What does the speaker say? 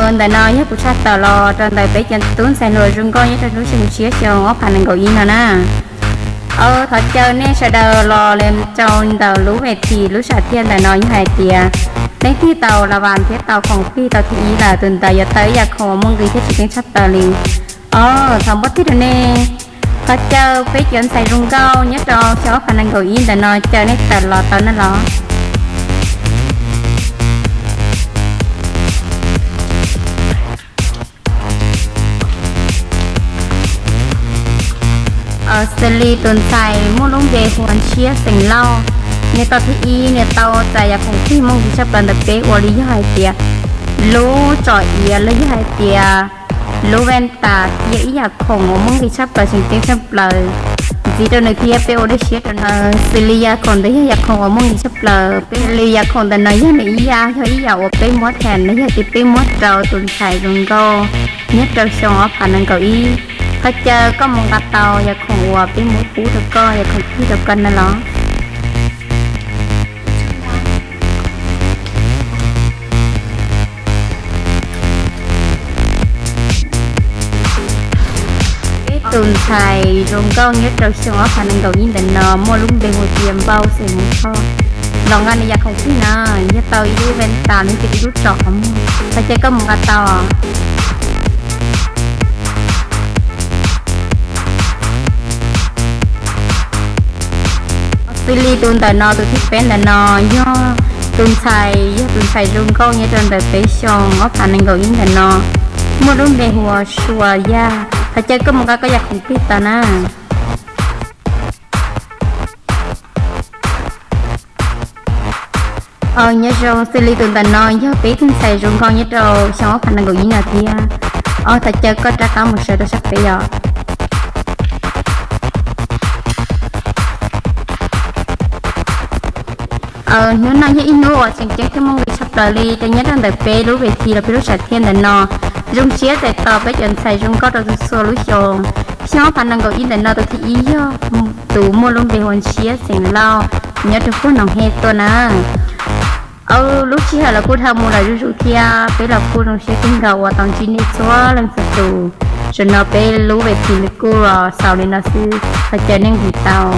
Ntawm no yog kuv tshaj tawm los rau ntawm peb cov tub ntxhais hluas zoo nkauj nyob rau lub xyoo tshiab xyoo ob phav nees nkaum ib no na. Aw, thov caw nej sawv daws los rau ntawm lub ves thim lub sam thiaj ntawm no yog hais tias leej twg tau las vas thiab tau khoom fij tau thib ib lawm tus ntawd yuav tau ib yam khoom uas muaj nqis thiab tseem ceeb tshaj plaws li. Aw, thov npaj tij rau nej. Thov caw peb cov ntxhais zoo nkauj nyob rau xyoo ob phav nees nkaum ib ntawm no caw nej tawm los tau na los. Xws li tus ntxhais muaj lub npe hu ua Ntshiab xeem Lauj, nws tau thib ib, nws tau txais yam khoom fij muaj nqis tshaj plaws ntawm peb ua li yog hais tias lub tsom iav los yog hais tias lub vaj tas thiab ib yam khoom uas muaj nqis tshaj plaws tseem ceeb tshaj plaws ntxiv rau nws thiab peb ua dej siab rau nws. Xws li yam khoom ntawd yog yam khoom uas muaj nqis tshaj plaws, peb li yam khoom ntawm no yog nws ib yam, yog ib yam uas peb muab tham los yog tias peb muab rau tus ntxhais zoo nkauj nyob rau xyoo ob phav nees nkaum ib. Thov caw koj mus nqa tau yam khoom uas peb muab pub rau koj, yam khoom fij rau koj na los. Peb tus ntxhais zoo nkauj nyob rau xyoo ob phav nees nkaum ib ntawm no muaj lub npe hu tias Npauj xeem Hmoob Thoj. Los nqa nws yam khoom fij na, yog tau ib lub vaj tas los yog tias ib lub tsom qhov muag, thov caw koj mus nqa tau. Xws li tus ntawm no, tus thib peb ntawm no yog tus ntxhais, yog tus ntxhais zoo nkauj nyob rau ntawm peb xyoo ob phav nees nkaum ib ntawm no, muaj lub npe hu ua Sua Yaj. Thov caw koj mus nqa koj yam khoom fij tau na. Nyob zoo, xws li tus ntawm no yog peb tus ntxhais zoo nkauj nyob rau xyoo ob phav nees nkaum ib no thiab. Thov caw koj rov qab mus sawv rau sab pem os. Hnub no yog ib hnub uas tseem ceeb thiab muaj nqis tshaj plaws li rau nyob rau ntawm peb lub ves thim los peb lub sam thiaj ntawm no. Zoo siab txais tos peb cov ntxhais zoo nkauj rau txhua txhua lub xyoo. Xyoo ob phav nees nkaum ib ntawm no tus thib ib yog tus muaj lub npe hu ua Ntshiab xeem Lauj, nyob rau puag Noom Hej tuaj na. Aw, lub sij hawm los kuj dhau mus lawm zuj zus thiab, peb los kuj zoo siab kawg nkaus uas tau ntsib nej txhua leej txhua tus. Zaum no peb lub ves thim nws kuj los xaus li no xwb, thov caw nej nqis tau.